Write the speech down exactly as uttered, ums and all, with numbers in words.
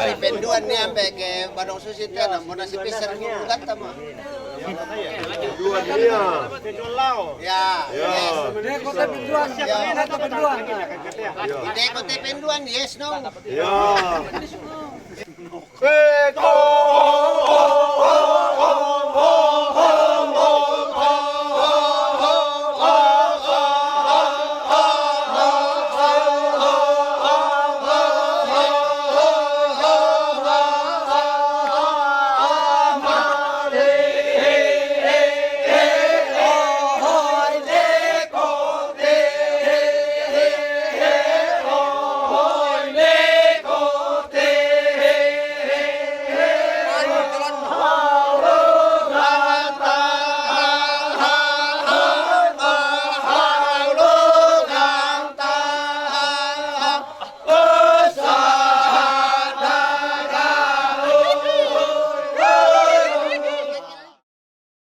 Si Penduan ni ampe ke Badong Susi tena, mo na si Peser mo ganta mo. Penduan ni ya. Ya, ya. Yes. Ide kote Penduan, ya. Ide kote Penduan, yes, no. Ya.